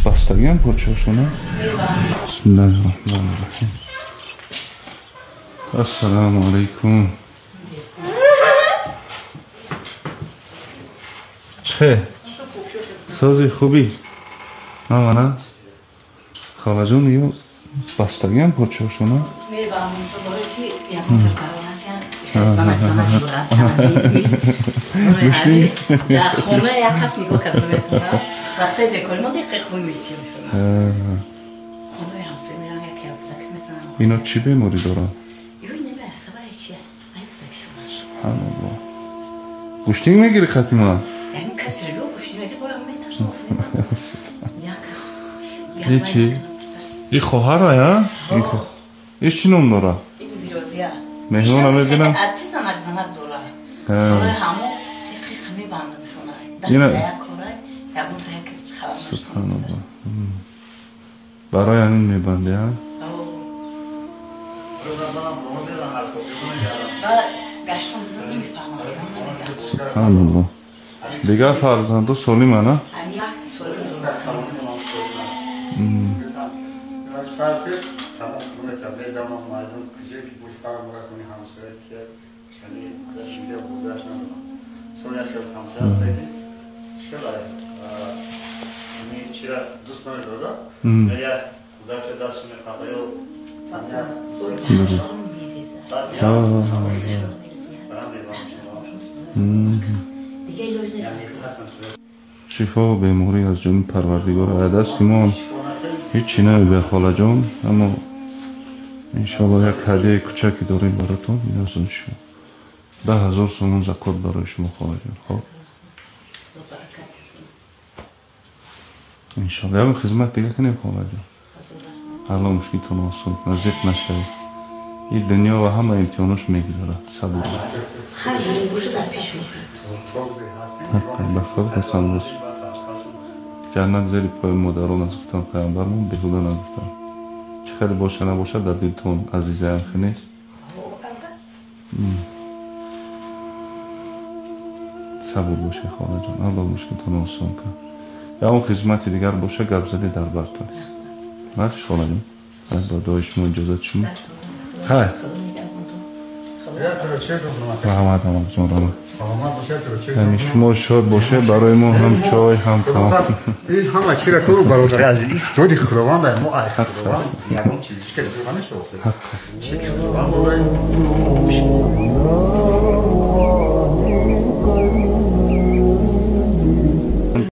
Бастагиам подшоҳшона. Бисмиллаҳи роҳмани роҳим. Ассалому алайкум. Чӣ? Сози хуби? Наман аст? Холаҷон, ё бастагиам подшоҳшона? Дар хона як кас нигоҳ карда наметавонад. Вақте бекори мо дақиқ хӯй метиём. Хонаи ҳамсоя мерам, як кӯдак мезанам. Ино чӣ беморӣ доранд? Ё нема асабай чи? Ай кӯдакшон. Субҳаналлоҳ. Гӯштинг мегири хатима? Ям каси ро гӯштинг мегири, борам метарсам. Як кас. И чи? И хоҳара, я? Иш чӣ ном дора? И Бибирозия. Меҳмона мебинам. Ати занак занак дора. Ҳоло ҳамо дақиқ мебандамшона. Даст як кора, ягон як кас хабар. Субҳаналлоҳ. Барои ҳамин мебанди, а? Субҳаналлоҳ. Дигар фарзандо солиманд, а? Шифо беморӣ аз ҷониби Парвардигор дасти мо ҳечи намебиёд, холаҷон, аммо иншоаллоҳ як ҳадияи кӯчаке дорем баротон. Ин аз он шумо 10,000 сомон закот барои шумо, холаҷон. Хоб, иншоаллоҳ ягон хизмат дига кунем, холаҷон. Аллоҳ мушкилтон осон кунад, зиқ нашавед. Ин дунё ва ҳама имтиҳонош мегузарад. Сабур. Ба Худо қасам бош. Ҷаннат зери пои модарон аст, гуфтанд паёмбармон, беҳуда нагуфтанд. Чӣ хеле боша набошад, дар дилтон азизаям хе нест. Сабур бошед, холаҷон. Аллоҳ мушкилтон осон кунад. Ягон хизмати дигар боша, гап задӣ дар бартон. Марш, холаҷон. Ба дуои шумо, иҷозати шумо. Хайр. Раҳмат, амакҷон, раҳмат. Яъне шумо шод бошед, барои мо ҳам чой, ҳам таом. Ин ҳама чиро ку бародари азиз, доди Худованд, мо ай Худованд ягон чизе ки истифода нашавад. Чи ки Худованд додааст.